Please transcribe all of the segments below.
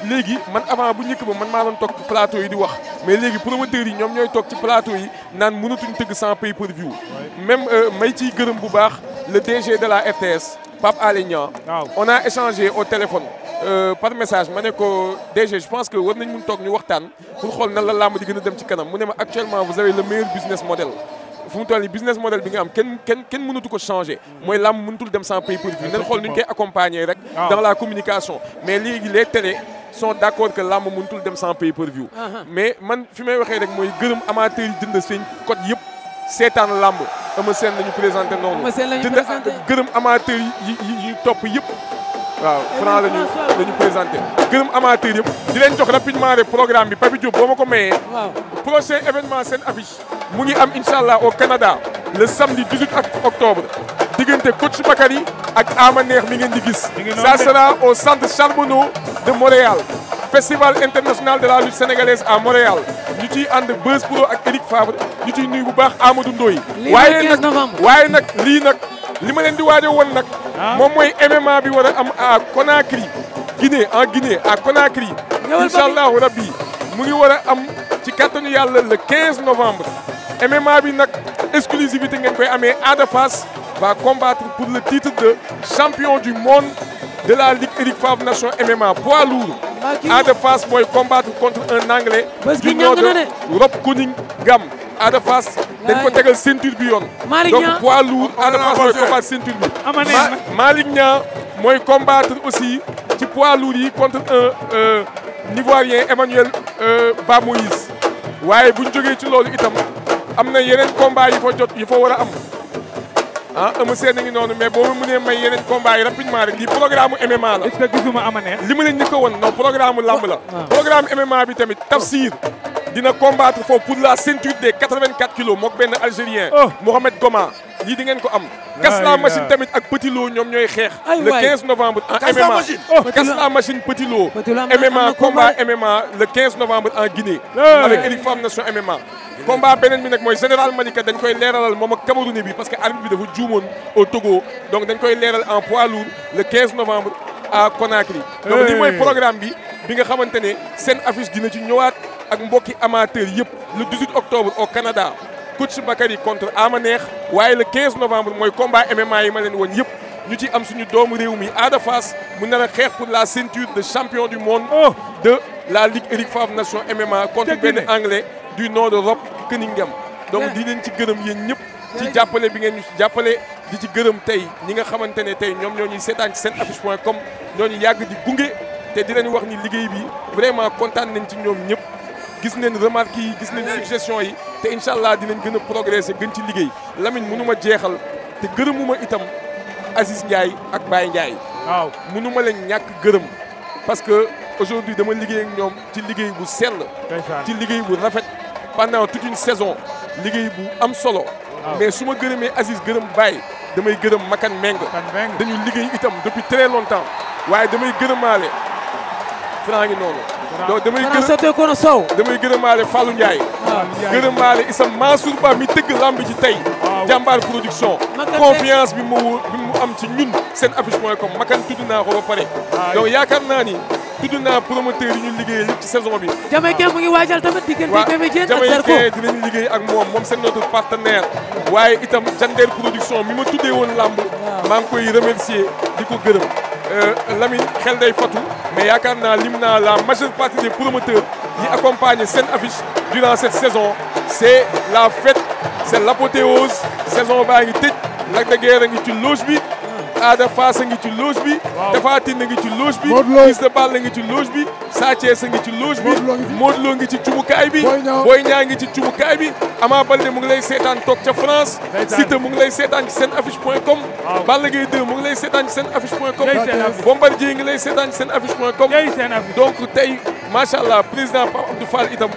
léegi man avant bu njëkk ba man maa doon toog ci plateau yi di wax mais léegi promoteurs yi ñoom ñooy toog ci plateau yi naan mënatuñ tëgg sans pay-per-view même may ciy gërëm bu baax le DG de la RTS Pape Alé Niang on a échangé au téléphone par message ma ne ko DG je pense que war nañ mun toog ñu waxtaan pour xool nan la làmb di gën a dem ci kanam mu ne ma actuellement vous avez le meilleur business model fu mu toll nii business model bi nga am kenn mënatu ko changer mooy làmb mënatul dem sans pay-per-view nañ xool nu ñu koy accompagner rek dans la communication mais léegi les télé sont d'accord que làmb mënatul dem sans pay-per-view mais man fi may waxee rek mooy gërëm amateurs yi jënd seen code yëpp seetaan làmb Eumeu Sène la ñu présenté noonu jënd gërëm amateurs yi topp yëpp waaw Franc la ñu présenté gërëm amateurs yëpp di leen jox rapidement rek programme bi Papi Diop boo ma ko mayee prochain événement seen affiche mu ngi am incha allah au Canada le samedi 18 octobre diggante coach Bakary ak Ama Neex mi ngeen di gis ça sera au centre Charbonneau de Montréal festival international de la lutte sénégalaise à Montréal ñu ciy ànd Buzz Pro ak Eric Favre ñu ciy nuyu bu baax Amadou Ndoye waaye nag lii nag li ma leen di waajo woon nag moom mooy MMA bi war a am à Conakry Guinée à Conakry incha allahu rabbi mu ngi war a am ci kattanu yàlla le 15 novembre MMA bi nag exclusivité ngeen koy amee Ada Fass va combattre pour le titre de champion du monde de la Ligue Eric Favre Nation MMA poids lourd Ada Fass mooy combattre contre un anglais du nom de Rob Cunningham Ada Fass dañ ko tegal ceinture bi yoon donc poids lourd Ada Fass mooy combattre ceinture bi Malick Niang mooy combattre aussi ci poids lourd yi contre un Ivoirien Emmanuel Ba Moïse waaye buñ jógee ci loolu itam am na yeneen combat yi fa war a am Eumeu Sène a ngi noonu mais boo ma mënee may yeneen combat yi rapidement rek lii programme MMA la. est-ce que gisuma Ama Neex li ma leen njëkk a woon non programme lamb la. programme MMA bi tamit Tafsir dina combattre foofu pour la ceinture des 84 kilos mook benn Algérien. Mohamed Goma lii di ngeen ko am. Kasla machine tamit ak Petit Lo ñoom ñooy xeex. le 15 novembre en MMA. Kasla machine Petit Lo. MMA combat MMA le 15 novembre en Guinée. avec Eric Favre Nation MMA. combat beneen bi nag mooy général Malika dañ koy leeralal moom ak Camerounais bi parce que arbitre bi dafa juumoon au Togo donc dañ koy leeral en poids lourd le 15 novembre à Conakry. donc lii mooy programme bi nga xamante ne seen affiche dina ci ñëwaat ak mbokki amateurs yëpp le 18 octobre au Canada coach Bakary contre Ama Neex waaye le 15 novembre mooy combat MMA yi ma leen woon yëpp ñu ci am suñu doomu réew mi Ada Fass mu nar a xeex pour la ceinture de champion du monde de la Ligue Eric Favre Nation MMA contre benn anglais du nom de Rob Cunningham donc di leen ci gërëm yéen ñëpp ci jàppale bi ngeen ñu ci jàppale di ci gërëm tey ñi nga xamante ne tey ñoom ñoo ñuy seetaan ci seen affiche.com ñoo ñu yàgg di gunge te di leen wax ni liggéey bi vraiment kontaan nañ ci ñoom ñëpp gis nañ remarques yi gis nañ suggestions yi te incha allah dinañ gën a progresser gën ci liggéey Lamine mënuma jeexal te gërëmuma itam Aziz Ndiaye ak Baye Ndiaye waaw mënuma leen ñàkk gërëm parce que aujourd'hui dama liggéey ak ñoom ci liggéey bu sell ci liggéey bu rafet pendant toute une saison liggéey bu am solo mais su ma gërëmee Aziz gërëm Baye damay gërëm Makan Meng dañu liggéey itam depuis très longtemps waaye damay gërëmaale Franc ngi noonu donc damay gërëmaale Fallou Ndiaye gërëmaale Issam Mansour Ba mi tëgg lamb ji tey jàmbaar production confiance bi mu am ci ñun seen affiche.com Makan tudd naa ko ba pare donc yaakaar naa ni tudd naa promoteur yi ñu liggéey lépp ci saison bi. Jamaïcain mu ngi waajal tamit diggante Bébé Diène ak Zarko Jamaïcain dinañ liggéey ak moom c'est notre partenaire. waaye itam Jander production mi ma tuddee woon lamb maa ngi koy remercier di ko gërëm Lamine xel day fatu mais yaakaar naa lim naa la majeure partie des promoteurs yi accompagnent seen affiche durant cette saison c'est la fête c'est l'apothéose saison baa ngi tëj Lac de Guiers a ngi ci loge bi Ada Fass a ngi ci loge bi Tapha Tine a ngi ci loge bi Fils de Balla a ngi ci loge bi Sa Thiès a ngi ci loge bi Modou Lo ngi ci cumukaay bi Boy Niang ngi ci cumukaay bi Ama Baldé mu ngi lay seetaan toog ca France Siteu mu ngi lay seetaan ci seen affiche.com Balla Gaye 2 mu ngi lay seetaan ci seen affiche.com Bombardier ngi lay seetaan ci seen affiche.com donc tey macha allah président Pape Abdou Fall itam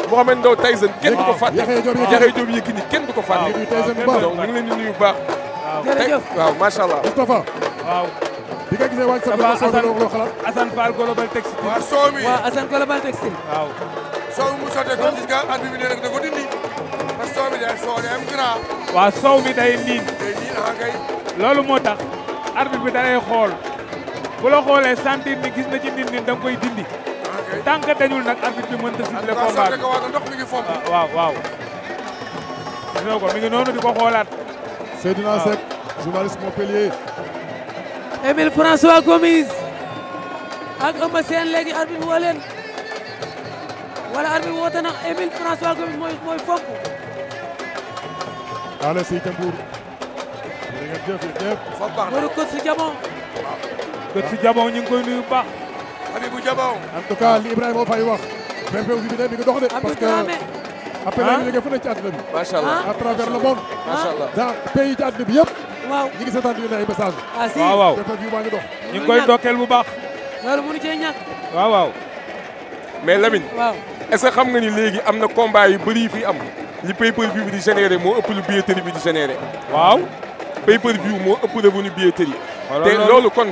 Mohamed Ndao Tyson kenn du ko fàtte Yaxya Joob Yékini kenn du ko fàtte donc ñu ngi leen di nuyu bu baax jërëjëf waaw macha allah Moustapha waaw bi nga gisee waaj sa loo xalaat Assane Fall Global Textile waaw soow mi waaw Assane Global Textile waaw soow mi mu sottee ko gis nga at bi ne rek da ko dindi parce que soow mi day soow day am gras waaw soow mi day niin day niin kay loolu moo tax arbitre bi da lay xool bu la xoolee sentir ni gis na ci nit ñi da nga koy dindi. tant que dañul nag arbitre bi mënta siffler combat bi. ndox mi ngi fomp. waaw. gis nga ko mi ngi noonu di ko xoolaat. Seydina Seck journaliste Montpellier. Émile François Gomis ak Eumeu Sène léegi arbitre bi woo leen wala arbitre bi woote na Émile François Gomis mooy fomp. Allez Seyka Mbour. jërëjëf. foofu baax na Modou Kër si Jabon. Kër si Jabon ñu ngi koy nuyu bu baax. Habibou Jabon. en tout cas li Ibrahima Faye wax. PPV bi de mi ngi dox de. parce que appel yi ñu ngi fu nekk ci àdduna bi. macha allah à travers le monde. macha allah dans pays ci àdduna bi yëpp. waaw ñu ngi seetaan di ay message. ah si waaw. PPV baa ngi dox. ñu ngi koy dokkeel bu baax. loolu mënu cee ñàkk. waaw. mais Lamine. waaw est-ce que xam nga ni léegi am na combat yu bëri fi am li pay-per-view bi di généré moo ëpp lu billetterie bi di généré. waaw. pay-per-view moo ëpp revenu billetterie. te loolu kon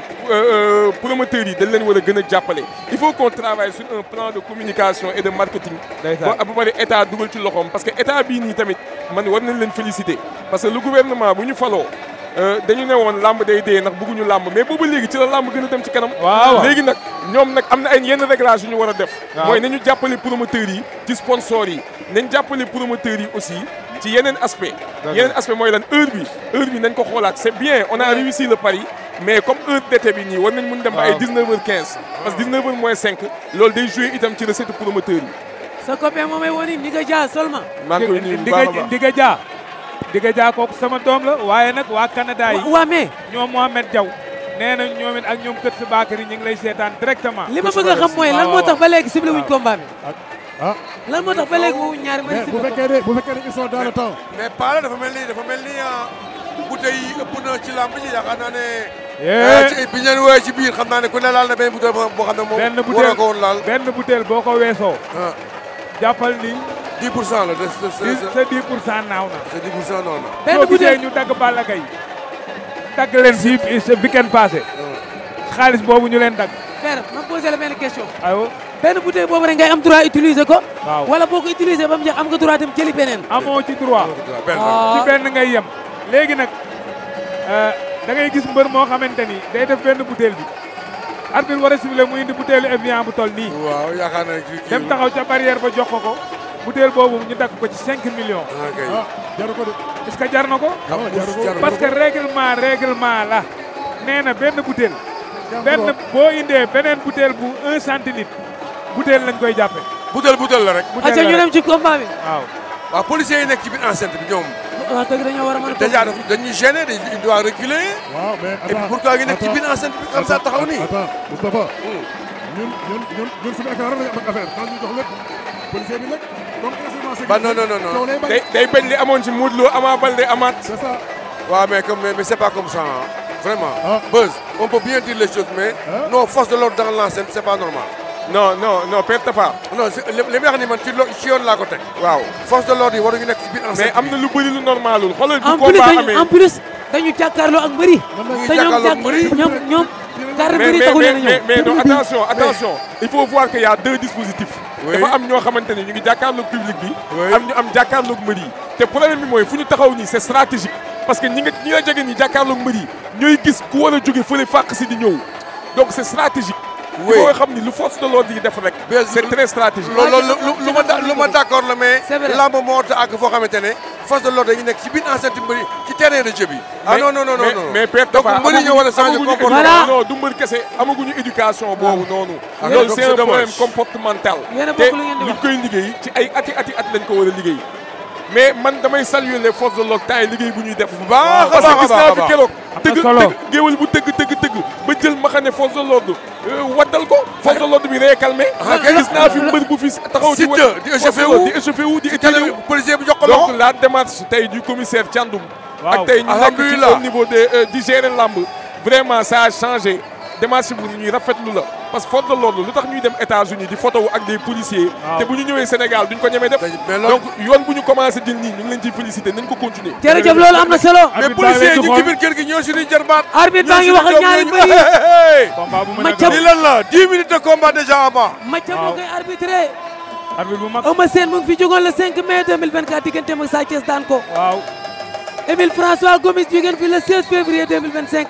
promoteurs yi dañ leen war a gën a jàppale. il faut qu'on travaille sur un plan de communication et de marketing. ba pare état dugal ci loxoom parce que état bii nii tamit man war nañ leen féliciter. parce que le gouvernement bu ñu faloo dañu ne woon làmb day dee ndax bëgguñu làmb mais boobu léegi ci la làmb gën a dem ci kanam. waaw léegi nag ñoom nag am na ay yenn réglage yu ñu war a def. mooy nañu jàppale promoteurs yi ci sponsors yi nañ jàppale promoteurs yi aussi. ci yeneen aspect mooy lan heure bi nañ ko xoolaat c'est bien on a réussi le pari mais comme heure d'été bi nii war nañ mun dem ba ay 19h15 parce que 19h moins 5 loolu day jouer itam ci recette promoteur yi. sa copain moom may woni Ndiga Dia seulement. maa ngi koy nuyu bu baax a baax Ndiga Dia kooku sama doom la waaye nag waa Canada yi. waa mais ñoom Mohamed Diaw nee na ñoom it ak ñoom Kër si Bakary ñu ngi lay seetaan directement. li ma bëgg a xam mooy lan moo tax ba léegi ciblé wuñ combat bi. lan moo tax ba léegi woowuñ ñaari mbir bu fekkee ne ils sont dans le temps. mais Palla dafa mel ni bouteille yi ëpp na ci lamb ji yaakaar naa ne. bi ñu leen woowee ci biir xam naa ne ku ne laal na benn bouteille boo xam ne moom. waroo ko woon laal benn bouteille boo ko weesoo. jàppal ni. 10% la sa 10% naaw na. sa 10% noonu la. benn bouteille ñu dagg Balla Gaye dagg leen si weekend passé. xaalis boobu ñu leen dagg. père ma posé la benn question. aywa. benn bouteille boobu rek ngay am droit utiliser ko. waaw wala boo ko utiliser ba mu jeex am nga droit dem jëli beneen. amoo ci droit. ci benn ngay yem. léegi nag da ngay gis mbër moo xamante ni day def benn bouteille bi. arbitre war a siffler mu indi bouteille Evian bu toll nii. waaw yaakaar naa dem taxaw ca barrière ba jox ko. bouteille boobu ñu dagg ko ci 5 millions. jaru ko de. est-ce que jar na ko. parce que règlement la. nee na benn bouteille. benn boo indee beneen bouteille bu 1 centilitre. bouteille lañ koy jàppe. bouteille la rek. acca ñu dem ci combat bi. waaw policiers yi nekk ci biir enceinte bi ñoom. waaw dëgg dañoo war a mën a. déjà dañuy gêner il doit reculer. waaw mais et puis pourquoi ngi nekk ci biir enceinte bi comme ça taxaw nii. attends Moustapha. ñun suñu écart rek la ñu am affaire daal ñu jox lépp. policier bi nag comme ba non. day bañ li amoon ci Modou Lo Ama Baldé amaat. c'est ça. waaw mais c'est pas comme ça vraiment. Beuz on peut bien dire les choses mais. non force de l'ordre dans l'enceinte c'est pas normal. non Père Tafa. non li may wax ni man ci yoon laa ko teg. waaw force de l'ordre yi waruñu nekk ci biir enceinte. mais am na lu bëri lu normalul xoolal bu combat amee en plus dañu jàkkaarloo ak mbëri. te ñoom carte mbëri taxul leen a ñëw. mais non attention il faut voir que y a 2 dispositifs. dafa am ñoo xamante ni ñu ngi jàkkaarloog public bi. am ñu am jàkkaarloog mbëri yi. te problème bi mooy fu ñu taxaw nii c'est stratégique parce que ñi la jege nii jàkkaarloog mbëri yi ñooy gis ku war a jóge fële fàq si di ñëw donc c'est stratégique. oui il faut xam ni lu force de l'ordre yi def rek. c'est très stratégique. loolu lu ma d'accord la mais. lamb moo tax ak foo xamante ne force de l'ordre yi nekk ci biir enceinte mbëri ci terrain de jeu bi. non mais Père Tafa mbëri ñoo war a changer comportement. non du mbër kese amaguñu éducation boobu noonu. loolu c'est un problème comportemental. te ñu koy liggéey ci ay ati lañ ko war a liggéey. mais man damay saluer les forces de l'ordre temps yi liggéey bu ñuy def. bu baax parce que gis naa fi keroog. tëgg géewal bu tëgg ba jël ma xam ne force de l'ordre waddal ko. force de l'ordre bi récalmé. gis naa fi mbër bu fi taxaw di échauffé wu di échauffé policier bi jox ko loxo donc la démarche tey du commissaire Thiandoum. ak tey ñu nekk ci au niveau di gérer lamb vraiment ça a changé. démarche bu ñuy rafetlu la parce que force de l'ordre lu tax ñuy dem États-Unis di photo wu ak des policiers. te bu ñu ñëwee Sénégal duñ ko ñemee def. donc yoon bu ñu commencé jël nii ñu ngi leen ciy féliciter nañ ko continuer. jërëjëf loolu am na solo. mais policiers yi ñu ci biir kër gi ñoo suñuy jarbaat. arbitre baa ngi wax ak ñaari mbër yi. li lan la 10 minutes de combat déjà avant. Macha moo koy arbitré. arbitre bu mag. Eumeu Sène mu ngi fi jógoon le 5 mai 2024 digganteem ak Sa Thiès daan ko. waaw. Émile François Gomis jógeen fi le 16 février 2025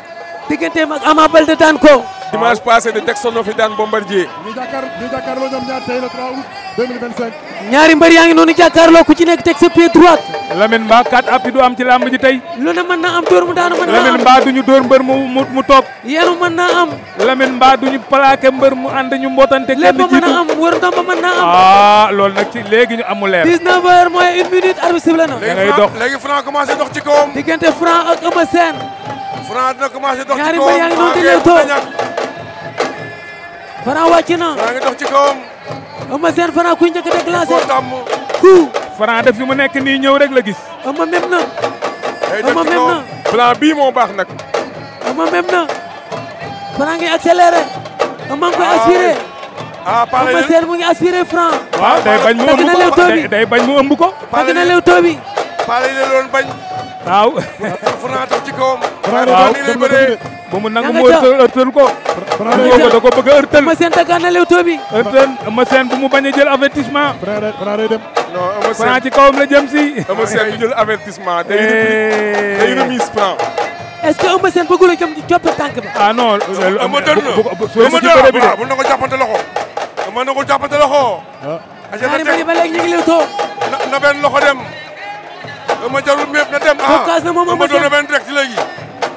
digganteem ak Ama Baldé daan ko. dimanche passé de Texano fi daan Bombardier. ñu jàkkaarloo ñoom ñaar tey le 3 août 2025. ñaari mbër yaa ngi noonu jàkkaarloo ku ci nekk teg sa pied droite. Lamine Mba 4 appuis du am ci lamb ji tey. lu ne mën naa am dóor mu daanu mën naa am. Lamine Mba duñu dóor mbër mu toog. yéenu mën naa am. Lamine Mba duñu plaqué mbër mu ànd ñu mbootante kenn lépp jiitu. mën a am wër ndomba mën naa am. ah loolu nag ci léegi ñu amul leer. 19h moins 1 minute arbitre sifflé na. da ngay dox léegi Franc commencé dox ci kawam. diggante Franc ak Eumeu Sène. Franc dina commencé dox ci ñaari kawam. mbër yaa ngi noonu di leewtoo. Franc wàcc na. Franc ngi dox ci kawam. Eumeu Sène Franc kuy njëkk a déclenché. koo tàmm. coup. Franc def fi mu nekk nii ñëw rek la gis. Eumeu même na. day Eumeu def ci même kawam. na. plan bii moo baax nag. Eumeu même na. Franc ngi accéléré. Eumeu ngi koy aspiré. Pala Eumeu Sène mu ngi aspiré Franc. waaw day bañ mu dagg na ëmb leewtoo ko bi. day bañ mu ëmb ko. dagg na leewtoo bi. Pala yi la doon bañ. waaw. Franc dox ci kawam. Franc waaw nii lay bëree. ba mu nangu Ñanga mu ca. ërtal ko. Franc nangu ko da ko bëgg a ërtal. Eumeu Sène daggaat na leewtoo bi. ërtal Eumeu Sène bu mu bañ a jël avertissement. Franc day dem. non Eumeu Franc Sène ci kawam la jëm si. Eumeu Sène du jël avertissement day réplique day remise Franc. est-ce que Eumeu Sène bëggul a jëm ci coppe tànk ba. ah non. Eumeu dër na. soo Eumeu ci dër bëre bi de. waaw mën na ko jàppante loxo. mën na ko jàppante loxo. ñaari mbër yi ba léegi ñu ngi leewtoo. na benn loxo dem. Eumeu jarul mépp na dem. Focus na moom Eumeu doon na Sène. benn direct léegi.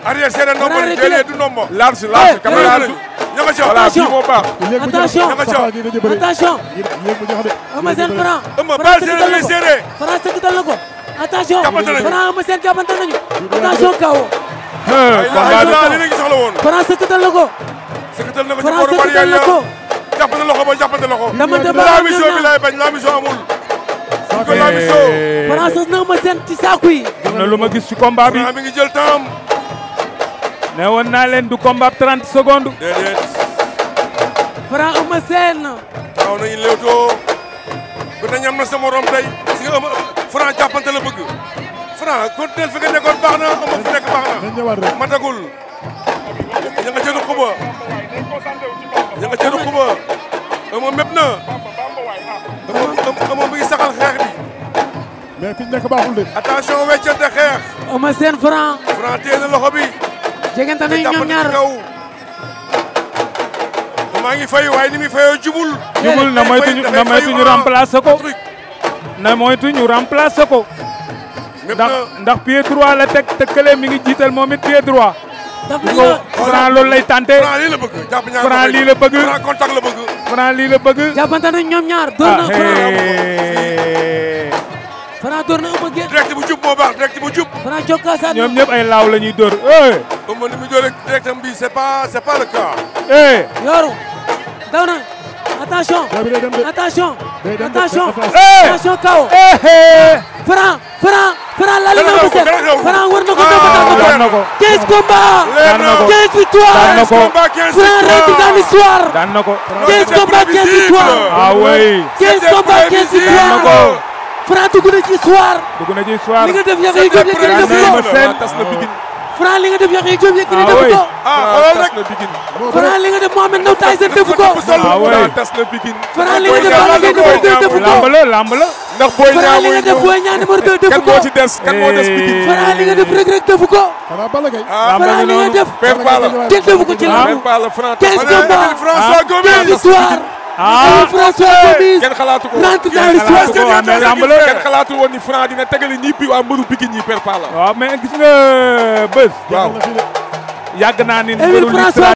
arrière seere ndombo Franc li reculé. déedéet du ndombo. large Eh, caméra eh, ña nga ca. voilà bii moo baax. Attention. attention. yéeg mu jox de. Eumeu Sène Franc. Eumeu Franc bàyyi sëkkatal seere na lay ko. seere. Franc sëkkatal na ko. attention. Jàppante nañu. Franc Eumeu Sène jàppante nañu. attention kawo. combat bi li nga soxla woon. Franc sëkkatal na ko. sëkkatal na ko ci Franc booru sëkkatal barrière na ya. ko. jàppante loxo ba jàppante loxo. damante ba la mission bi lay bañ la mission amul. ko la mission. Franc sës na Eumeu Sène ci saaku yi. am na lu ma gis ci combat bi. Franc mi ngi jël temps. ne woon naa leen du combat 30 secondes. déedéet. Franc Eumeu Sène. taxaw nañu léewtoo. ku ne ñam na sa morom tey. parce que Franc jàppante la bëgg. Franc continuel fi nga nekkoon baax na Eumeu fi nekk baax na. nañ ñëwaat rek. matagul. ña nga jënd xuba. ña nga jënd xuba. Eumeu mépp na. Eumeu mi ngi saxal xeex bi. mais fi ñu nekk baaxul de. attention weccante xeex. Eumeu Sène Franc. Franc téye na loxo bi. jegante nañu ñoom ñaar. maa ngi fay waaye ni muy fayoo jubul. jubul na moytu ñu remplacer ko. na moytu ñu remplacer ko. ndax pied droit la teg te kële mi ngi jiital moom it pied droit. daf ko Franc loolu lay tenté. Franc lii la bëgg. jàpp ñaar Franc lii la bëgg. Franc contact la bëgg. Franc lii la bëgg. jàppante nañu ñoom ñaar. door na Franc door na Eumeu génn. direct bu jub moo baax direct bu jub. Franc jokkaasaat na. ñoom ñëpp ay laaw la ñuy dóor. Eumeu ni muy dóor directam bi c'est pas le cas. Yoru daw na attention. bi day dem de. attention. Day dem de. attention. Eh. attention kaw. Franc laal na Eumeu Sène. Franc war na ko daan na ko. 15 combats. daan na ko. 15 victoires. daan na ko. combat 15 Franc rentre dans l'histoire. daan na ko. 15 combats 15 victoires. ah oui. 15 combats 15 daan na ko. victoires. Franc dugg na ci histoire. dugg na ci histoire. li nga def Yaxya Jóob Yékini daan def na Eumeu ko. Sène. tas na Pikine. Franc li nga def Yaxya Jóob Yékini def oui. ko. xoolal tas rek. na Pikine. Franc li nga def Mohamed Ndao Tyson def ko. ah oui. tas na Pikine. Franc li nga def Balla Gaye numéro 2 def ko. lamb la lamb la. ndax Boy Franc Niang li nga mooy def ñëw. Boy Niang numéro 2 def kan ko. moo ci des kan moo des Pikine. Franc li nga def Reug Reug def ko. xanaa Balla Gaye. lamb Franc ngi li nga noonu. def Père Balla. kenn defu ko ci lamb. Père Balla Franc 15 combats. François 15 Gomis. victoires. ah. François Gomis kenn xalaatu ko. rentre dans l'histoire. xalaatu ko waaw mais lamb la. kenn xalaatu woon ni Franc dina tegale ñii bi waa mbëru Pikine ñi Père Balla. waaw mais gis nga bés. waaw. yàgg naa ni Émile mbëru François